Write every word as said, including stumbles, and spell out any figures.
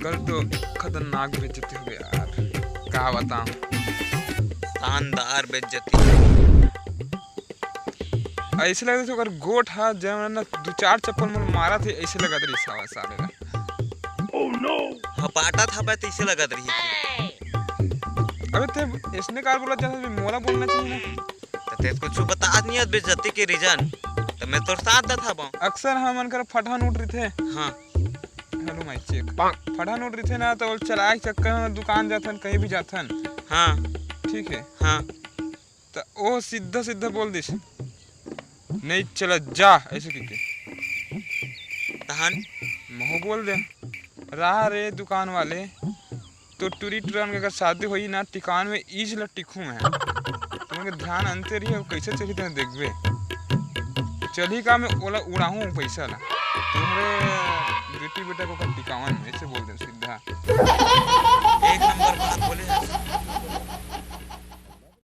कल तो खतरनाक बेइज्जती हो गया यार, का बताऊं। शानदार बेइज्जती। ऐसे लगत रहिस ओकर गोठ ह, जब ना दू चार चप्पल मोर मारत हे, ऐसे लगत रहिस हवा साले ला। हपाटत हवय तइसे लगत रहिस। अबे ते ऐसने कार बोलत जात हस, मोला बोलना चाहिए ना। त ते कुछ बतात नहीं हस बेइज्जती के reason, त मैं तोर साथ देत हवं। अक्सर हमन कर फटहन उठ रहिथे। हाँ। Hello mic check। फटहन उठ रहिथे ना, त ओला चलाए के चक्कर में दुकान जाथन, कहीं भी जाथन। हाँ। ठीक है। हाँ। त ओ सीधा सीधा बोल दिस, "नहीं चला जा," ऐसे कहिके। तहन? महू बोल दे, "रहा रे दुकान वाले, तो टूरी टूरन के अगर शादी होई ना, टिकान में ईज ल टिकहूं मैं। तुमन के ध्यान अंते रही, कैसे चली तुमन देखबे। चली का मैं ओला उड़ाहूं पैसा ला। तुम्हरे बेटी बेटा को का टिकावन में," ऐसे बोल दे सीधा।